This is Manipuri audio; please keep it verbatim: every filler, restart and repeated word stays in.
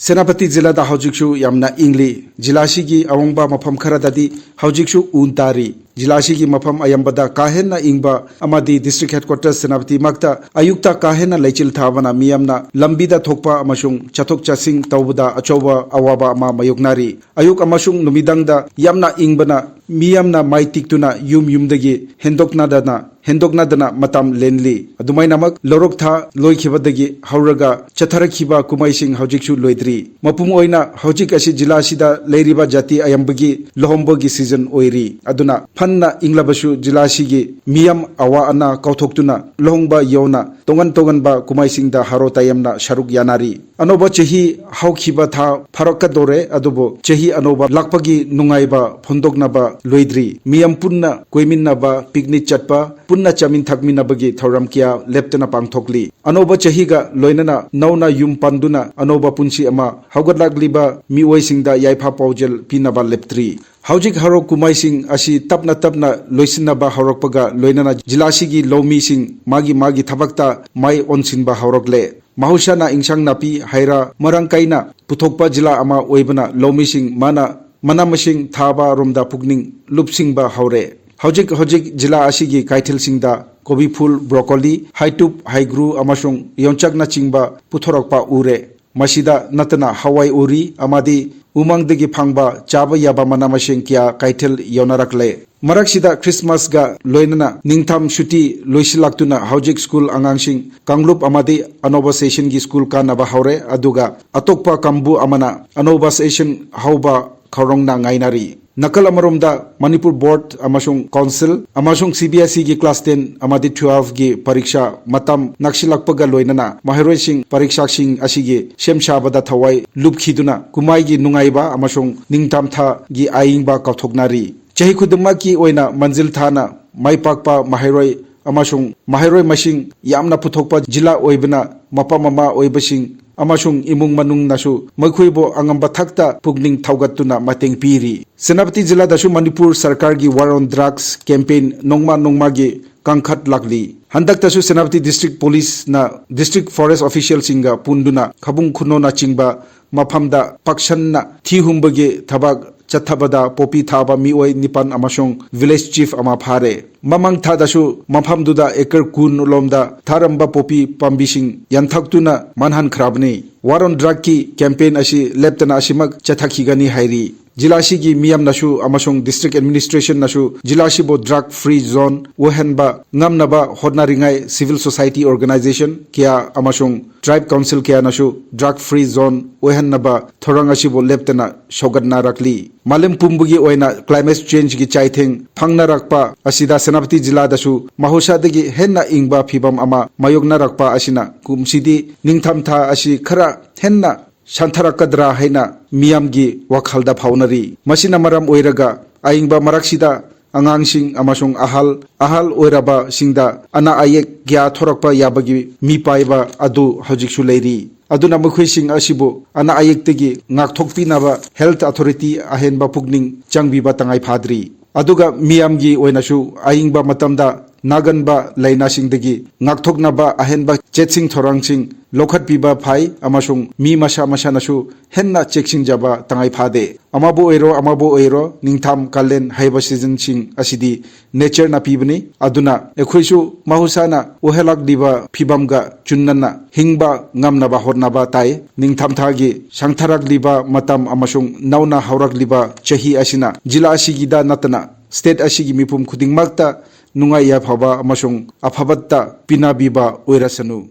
ꯁꯦꯅꯥꯄꯇꯤ ꯖꯤꯂꯥꯗ ꯍꯧꯖꯤꯛꯁꯨ ꯌꯥꯝꯅ ꯏꯪꯂꯤ꯫ ꯖꯤꯂꯥꯁꯤꯒꯤ ꯑꯋꯥꯡꯕ ꯃꯐꯝ ꯈꯔꯗꯗꯤ ꯍꯧꯖꯤꯛꯁꯨ ꯎꯟ ꯇꯥꯔꯤ꯫ ꯖꯤꯂꯥꯁꯤꯒꯤ ꯃꯐꯝ ꯑꯌꯥꯝꯕꯗ ꯀꯥ ꯍꯦꯟꯅ ꯏꯪꯕ ꯑꯃꯗꯤ district headquarters ꯁꯦꯅꯥꯄꯇꯤꯃꯛꯇ ꯑꯌꯨꯛꯇ ꯀꯥ ꯍꯦꯟꯅ ꯂꯩꯆꯤꯜ ꯊꯥꯕꯅ ꯃꯤꯌꯥꯝꯅ ꯂꯝꯕꯤꯗ ꯊꯣꯛꯄ ꯑꯃꯁꯨꯡ ꯆꯠꯊꯣꯛ ꯆꯠꯁꯤꯟ ꯇꯧꯕꯗ ꯑꯆꯧꯕ ꯑꯋꯥꯕ ꯑꯃ ꯃꯥꯌꯣꯛꯅꯔꯤ꯫ ꯑꯌꯨꯛ ꯑꯃꯁꯨꯡ ꯅꯨꯃꯤꯗꯥꯡꯗ ꯌꯥꯝꯅ ꯏꯪꯕꯅ ꯃꯤꯌꯥꯝꯅ ꯃꯥꯏ ꯇꯤꯛꯇꯨꯅ ꯌꯨꯝ ꯌꯨꯝꯗꯒꯤ ꯍꯦꯟꯗꯣꯛꯅꯗꯅ ꯍꯦꯟꯗꯣꯛꯅꯗꯅ ꯃꯇꯝ ꯂꯦꯟꯂꯤ꯫ ꯑꯗꯨꯃꯥꯏꯅꯃꯛ ꯂꯧꯔꯣꯛ ꯊꯥ ꯂꯣꯏꯈꯤꯕꯗꯒꯤ ꯍꯧꯔꯒ ꯆꯠꯊꯔꯛꯈꯤꯕ ꯀꯨꯝꯍꯩꯁꯤꯡ ꯍꯧꯖꯤꯛꯁꯨ ꯂꯣꯏꯗ꯭ꯔꯤ꯫ ꯃꯄꯨꯡ ꯑꯣꯏꯅ ꯍꯧꯖꯤꯛ ꯑꯁꯤ ꯖꯤꯂꯥ ꯑꯁꯤꯗ ꯂꯩꯔꯤꯕ ꯖꯥꯇꯤ ꯑꯌꯥꯝꯕꯒꯤ ꯂꯨꯍꯣꯡꯕꯒꯤ season ꯑꯣꯏꯔꯤ꯫ ꯑꯗꯨꯅ ꯐꯅ ꯏꯪꯂꯕꯁꯨ ꯖꯤꯂꯥ ꯑꯁꯤꯒꯤ ꯃꯤꯌꯥꯝ ꯑꯋꯥ ꯑꯅꯥ ꯀꯥꯎꯊꯣꯛꯇꯨꯅ ꯂꯨꯍꯣꯡꯕ ꯌꯥꯎꯅ ꯇꯣꯉꯥꯟ ꯇꯣꯉꯥꯟꯕ ꯀꯨꯝꯍꯩꯁꯤꯡꯗ ꯍꯔꯥꯎ ꯇꯌꯥꯝꯅ ꯁꯔꯨꯛ ꯌꯥꯅꯔꯤ꯫ ꯑꯅꯧꯕ ꯆꯍꯤ ꯍꯧꯈꯤꯕ ꯊꯥ ꯐꯥꯔꯛꯀꯗꯧꯔꯦ, ꯑꯗꯨꯕꯨ ꯆꯍꯤ ꯑꯅꯧꯕ ꯂꯥꯛꯄꯒꯤ ꯅꯨꯡꯉꯥꯏꯕ ꯐꯣꯡꯗꯣꯛꯅꯕ ꯂꯣꯏꯗ꯭ꯔꯤ꯫ ꯃꯤꯌꯥꯝ ꯄꯨꯟꯅ ꯀꯣꯏꯃꯤꯟꯅꯕ, picnic ꯆꯠꯄ, ꯄꯨꯟꯅ ꯆꯥꯃꯤꯟ ꯊꯛꯃꯤꯟꯅꯕꯒꯤ ꯊꯧꯔꯝ ꯀꯌꯥ ꯂꯦꯞꯇꯅ ꯄꯥꯡꯊꯣꯛꯂꯤ꯫ ꯑꯅꯧꯕ ꯆꯍꯤꯒ ꯂꯣꯏꯅꯅ ꯅꯧꯅ ꯌꯨꯝ ꯄꯥꯟꯗꯨꯅ ꯑꯅꯧꯕ ꯄꯨꯟꯁꯤ ꯑꯃ ꯍꯧꯒꯠꯂꯛꯂꯤꯕ ꯃꯤꯑꯣꯏꯁꯤꯡꯗ ꯌꯥꯏꯐ ꯄꯥꯎꯖꯦꯜ ꯄꯤꯅꯕ ꯂꯦꯞꯇ꯭ꯔꯤ꯫ ꯍꯧꯖꯤꯛ ꯍꯔꯥꯎ ꯀꯨꯝꯍꯩꯁꯤꯡ ꯑꯁꯤ ꯇꯞꯅ ꯇꯞꯅ ꯂꯣꯏꯁꯤꯟꯅꯕ ꯍꯧꯔꯛꯄꯒ ꯂꯣꯏꯅꯅ ꯖꯤꯂꯥꯁꯤꯒꯤ ꯂꯧꯃꯤꯁꯤꯡ ꯃꯥꯒꯤ ꯃꯥꯒꯤ ꯊꯕꯛꯇ ꯃꯥꯏ ꯑꯣꯟꯁꯤꯟꯕ ꯍꯧꯔꯛꯂꯦ꯫ ꯃꯍꯧꯁꯥꯅ ꯏꯟꯁꯥꯡ ꯅꯥꯄꯤ ꯍꯩ ꯔꯥ ꯃꯔꯥꯡ ꯀꯥꯏꯅ ꯄꯨꯊꯣꯛꯄ ꯖꯤꯂꯥ ꯑꯃ ꯑꯣꯏꯕꯅ ꯂꯧꯃꯤꯁꯤꯡ ꯃꯅꯥ ꯃꯅꯥ ꯃꯁꯤꯡ ꯊꯥꯕ ꯔꯣꯝꯗ ꯄꯨꯛꯅꯤꯡ ꯂꯨꯞꯁꯤꯟꯕ ꯍꯧꯔꯦ꯫ ꯍꯧꯖꯤꯛ ꯍꯧꯖꯤꯛ ꯖꯤꯂꯥ ꯑꯁꯤꯒꯤ ꯀꯩꯊꯦꯜꯁꯤꯡꯗ ꯀꯣꯕꯤ ꯐꯨꯜ, broccoli, ꯍꯩꯇꯨꯞ, ꯍꯩꯒ꯭ꯔꯨ ꯑꯃꯁꯨꯡ ꯌꯣꯡꯆꯥꯛꯅꯆꯤꯡꯕ ꯄꯨꯊꯣꯔꯛꯄ ꯎꯔꯦ꯫ ꯃꯁꯤꯗ ꯅꯠꯇꯅ ꯍꯋꯥꯏ ꯎꯔꯤ ꯑꯃꯗꯤ ꯎꯃꯪꯗꯒꯤ ꯐꯪꯕ ꯆꯥꯕ ꯌꯥꯕ ꯃꯅꯥ ꯃꯁꯤꯡ ꯀꯌꯥ ꯀꯩꯊꯦꯜ ꯌꯧꯅꯔꯛꯂꯦ꯫ ꯃꯔꯛꯁꯤꯗ Christmasꯒ ꯂꯣꯏꯅꯅ ꯅꯤꯡꯊꯝ ꯁꯨꯇꯤ ꯂꯣꯏꯁꯤꯜꯂꯛꯇꯨꯅ ꯍꯧꯖꯤꯛ ꯁ꯭ꯀꯨꯜ ꯑꯉꯥꯡꯁꯤꯡ ꯀꯥꯡꯂꯨꯞ ꯑꯃꯗꯤ ꯑꯅꯧꯕ sessionꯒꯤ ꯁ꯭ꯀꯨꯜ ꯀꯥꯅꯕ ꯍꯧꯔꯦ, ꯑꯗꯨꯒ ꯑꯇꯣꯞꯄ ꯀꯥꯡꯕꯨ ꯑꯃꯅ ꯑꯅꯧꯕ session ꯍꯧꯕ ꯈꯧꯔꯥꯡꯅ ꯉꯥꯏꯅꯔꯤ꯫ ꯅꯥꯀꯜ ꯑꯃꯔꯣꯝꯗ ꯃꯅꯤꯄꯨꯔ board ꯑꯃꯁꯨꯡ council ꯑꯃꯁꯨꯡ CBSEꯒꯤ class ten ꯑꯃꯗꯤ twelveꯒꯤ ꯄꯔꯤꯈꯥ ꯃꯇꯝ ꯅꯛꯁꯤꯜꯂꯛꯄꯒ ꯂꯣꯏꯅꯅ ꯃꯍꯩꯔꯣꯏꯁꯤꯡ ꯄꯔꯤꯈꯥꯁꯤꯡ ꯑꯁꯤꯒꯤ ꯁꯦꯝ ꯁꯥꯕꯗ ꯊꯋꯥꯏ ꯂꯨꯞꯈꯤꯗꯨꯅ ꯀꯨꯝꯍꯩꯒꯤ ꯅꯨꯡꯉꯥꯏꯕ ꯑꯃꯁꯨꯡ ꯅꯤꯡꯊꯝꯊꯥꯒꯤ ꯑꯏꯪꯕ ꯀꯥꯎꯊꯣꯛꯅꯔꯤ꯫ ꯆꯍꯤ ꯈꯨꯗꯤꯡꯃꯛꯀꯤ ꯑꯣꯏꯅ ꯃꯥꯡꯖꯤꯜ ꯊꯥꯅ ꯃꯥꯏ ꯄꯥꯛꯄ ꯃꯍꯩꯔꯣꯏ ꯑꯃꯁꯨꯡ ꯃꯍꯩꯔꯣꯏ ꯃꯁꯤꯡ ꯌꯥꯝꯅ ꯄꯨꯊꯣꯛꯄ ꯖꯤꯂꯥ ꯑꯣꯏꯕꯅ ꯃꯄꯥ ꯃꯃꯥ ꯑꯣꯏꯕꯁꯤꯡ ꯑꯃꯁꯨꯡ ꯏꯃꯨꯡ ꯃꯅꯨꯡꯅꯁꯨ ꯃꯈꯣꯏꯕꯨ ꯑꯉꯝꯕ ꯊꯥꯛꯇ ꯄꯨꯛꯅꯤꯡ ꯊꯧꯒꯠꯇꯨꯅ ꯃꯇꯦꯡ ꯄꯤꯔꯤ꯫ ꯁꯦꯅꯥꯄꯇꯤ ꯖꯤꯂꯥꯗꯁꯨ ꯃꯅꯤꯄꯨꯔ ꯁꯔꯀꯥꯔꯒꯤ War on Drugs campaign ꯅꯣꯡꯃ ꯅꯣꯡꯃꯒꯤ ꯀꯟꯈꯠꯂꯛꯂꯤ꯫ ꯍꯟꯗꯛꯇꯁꯨ ꯁꯦꯅꯥꯄꯇꯤ ꯗꯤꯁꯇ꯭ꯔꯤꯛ ꯄꯨꯂꯤꯁꯅ ꯗꯤꯁꯇ꯭ꯔꯤꯛ ꯐꯣꯔꯦꯁ ꯑꯣꯐꯤꯁꯤꯌꯦꯜꯁꯤꯡꯒ ꯄꯨꯟꯗꯨꯅ ꯈꯕꯨꯡ ꯈꯨꯅꯣꯅꯆꯤꯡꯕ ꯃꯐꯝꯗ ꯄꯥꯛꯁꯟꯅ ꯊꯤ ꯍꯨꯝꯕꯒꯤ ꯊꯕꯛ ꯆꯠꯊꯕꯗ ꯄꯣꯄꯤ ꯊꯥꯕ ꯃꯤꯑꯣꯏ ꯅꯤꯄꯥꯟ ꯑꯃꯁꯨꯡ ꯚꯤꯂꯦꯖ ꯆꯤꯐ ꯑꯃ ꯐꯥꯔꯦ꯫ ꯃꯃꯥꯡ ꯊꯥꯗꯁꯨ ꯃꯐꯝꯗꯨꯗ ꯑꯦꯀꯔ ꯀꯨꯟ ꯂꯣꯝꯗ ꯊꯥꯔꯝꯕ ꯄꯣꯄꯤ ꯄꯥꯝꯕꯤꯁꯤꯡ ꯌꯥꯟꯊꯛꯇꯨꯅ ꯃꯥꯡꯍꯟꯈ꯭ꯔꯕꯅꯤ꯫ ꯋꯥꯔ ꯑꯣꯟ ꯗ꯭ꯔꯒꯀꯤ ꯀꯦꯝꯄꯦꯟ ꯑꯁꯤ ꯂꯦꯞꯇꯅ ꯑꯁꯤꯃꯛ ꯆꯠꯊꯈꯤꯒꯅꯤ ꯍꯥꯏꯔꯤ꯫ ꯖꯤꯂꯥꯁꯤꯒꯤ ꯃꯤꯌꯥꯝꯅꯁꯨ ꯑꯃꯁꯨꯡ ꯗꯤꯁꯇ꯭ꯔꯤꯛ ꯑꯦꯗꯃꯤꯅꯤꯁꯇ꯭ꯔꯦꯁꯟꯅꯁꯨ ꯖꯤꯂꯥꯁꯤꯕꯨ ꯗ꯭ꯔꯒ ꯐ꯭ꯔꯤ ꯖꯣꯟ ꯑꯣꯏꯍꯟꯕ ꯉꯝꯅꯕ ꯍꯣꯠꯅꯔꯤꯉꯥꯏ ꯁꯤꯚꯤꯜ ꯁꯣꯁꯥꯏꯇꯤ ꯑꯣꯔꯒꯅꯥꯏꯖꯦꯁꯟ ꯀꯌꯥ ꯑꯃꯁꯨꯡ ꯇ꯭ꯔꯥꯏꯕ ꯀꯥꯎꯟꯁꯤꯜ ꯀꯌꯥꯅꯁꯨ ꯗ꯭ꯔꯒ ꯐ꯭ꯔꯤ ꯖꯣꯟ ꯑꯣꯏꯍꯟꯅꯕ ꯊꯧꯔꯥꯡ ꯑꯁꯤꯕꯨ ꯂꯦꯞꯇꯅ ꯁꯧꯒꯠꯅꯔꯛꯂꯤ꯫ ꯃꯥꯂꯦꯝ ꯄꯨꯝꯕꯒꯤ ꯑꯣꯏꯅ ꯀ꯭ꯂꯥꯏꯃꯦꯠ ꯆꯦꯟꯖꯒꯤ ꯆꯩꯊꯦꯡ ꯐꯪꯅꯔꯛꯄ ꯑꯁꯤꯗ ꯁꯦꯅꯥꯄꯇꯤ ꯖꯤꯂꯥꯗꯁꯨ ꯃꯍꯧꯁꯥꯗꯒꯤ ꯍꯦꯟꯅ ꯏꯪꯕ ꯐꯤꯕꯝ ꯑꯃ ꯃꯥꯌꯣꯛꯅꯔꯛꯄ ꯑꯁꯤꯅ ꯀꯨꯝꯁꯤꯗꯤ ꯅꯤꯡꯊꯝꯊꯥ ꯑꯁꯤ ꯈꯔ ꯍꯦꯟꯅ ꯁꯟꯊꯔꯛꯀꯗ꯭ꯔꯥ ꯍꯥꯏꯅ ꯃꯤꯌꯥꯝꯒꯤ ꯋꯥꯈꯜꯗ ꯐꯥꯎꯅꯔꯤ꯫ ꯃꯁꯤꯅ ꯃꯔꯝ ꯑꯣꯏꯔꯒ ꯑꯏꯪꯕ ꯃꯔꯛꯁꯤꯗ ꯑꯉꯥꯡꯁꯤꯡ ꯑꯃꯁꯨꯡ ꯑꯍꯜ, ꯑꯍꯜ ꯑꯣꯏꯔꯕꯁꯤꯡꯗ ꯑꯅꯥ ꯑꯌꯦꯛ ꯀꯌꯥ ꯊꯣꯔꯛꯄ ꯌꯥꯕꯒꯤ ꯃꯤ ꯄꯥꯏꯕ ꯑꯗꯨ ꯍꯧꯖꯤꯛꯁꯨ ꯂꯩꯔꯤ꯫ ꯑꯗꯨꯅ ꯃꯈꯣꯏꯁꯤꯡ ꯑꯁꯤꯕꯨ ꯑꯅꯥ ꯑꯌꯦꯛꯇꯒꯤ ꯉꯥꯛꯊꯣꯛꯄꯤꯅꯕ ꯍꯦꯜꯊ ꯑꯊꯣꯔꯤꯇꯤ ꯑꯍꯦꯟꯕ ꯄꯨꯛꯅꯤꯡ ꯆꯪꯕꯤꯕ ꯇꯉꯥꯏ ꯐꯥꯗ꯭ꯔꯤ꯫ ꯑꯗꯨꯒ ꯃꯤꯌꯥꯝꯒꯤ ꯑꯣꯏꯅꯁꯨ ꯑꯏꯪꯕ ꯃꯇꯝꯗ ꯅꯥꯒꯟꯕ ꯂꯥꯏꯅꯥꯁꯤꯡꯗꯒꯤ ꯉꯥꯛꯊꯣꯛꯅꯕ ꯑꯍꯦꯟꯕ ꯆꯦꯠꯁꯤꯡ ꯊꯧꯔꯥꯡꯁꯤꯡ ꯂꯧꯈꯠꯄꯤꯕ ꯐꯩ ꯑꯃꯁꯨꯡ ꯃꯤ ꯃꯁꯥ ꯃꯁꯥꯅꯁꯨ ꯍꯦꯟꯅ ꯆꯦꯛꯁꯤꯟꯖꯕ ꯇꯉꯥꯏ ꯐꯥꯗꯦ꯫ ꯑꯃꯕꯨ ꯑꯣꯏꯔꯣ, ꯑꯃꯕꯨ ꯑꯣꯏꯔꯣ, ꯅꯤꯡꯊꯝ ꯀꯥꯂꯦꯟ ꯍꯥꯏꯕ ꯁꯤꯖꯟꯁꯤꯡ ꯑꯁꯤꯗꯤ ꯅꯦꯆꯔꯅ ꯄꯤꯕꯅꯤ꯫ ꯑꯗꯨꯅ ꯑꯩꯈꯣꯏꯁꯨ ꯃꯍꯧꯁꯥꯅ ꯑꯣꯏꯍꯜꯂꯛꯂꯤꯕ ꯐꯤꯕꯝꯒ ꯆꯨꯟꯅꯅ ꯍꯤꯡꯕ ꯉꯝꯅꯕ ꯍꯣꯠꯅꯕ ꯇꯥꯏ꯫ ꯅꯤꯡꯊꯝꯊꯥꯒꯤ ꯁꯥꯡꯊꯔꯛꯂꯤꯕ ꯃꯇꯝ ꯑꯃꯁꯨꯡ ꯅꯧꯅ ꯍꯧꯔꯛꯂꯤꯕ ꯆꯍꯤ ꯑꯁꯤꯅ ꯖꯤꯂꯥ ꯑꯁꯤꯒꯤꯗ ꯅꯠꯇꯅ ꯁ꯭ꯇꯦꯠ ꯑꯁꯤꯒꯤ ꯃꯤꯄꯨꯝ ꯈꯨꯗꯤꯡꯃꯛꯇ ꯅꯨꯡꯉꯥꯏ ꯌꯥꯏꯐꯕ ꯑꯃꯁꯨꯡ ꯑꯐꯕꯇ ꯄꯤꯅꯕꯤꯕ ꯑꯣꯏꯔꯁꯅꯨ꯫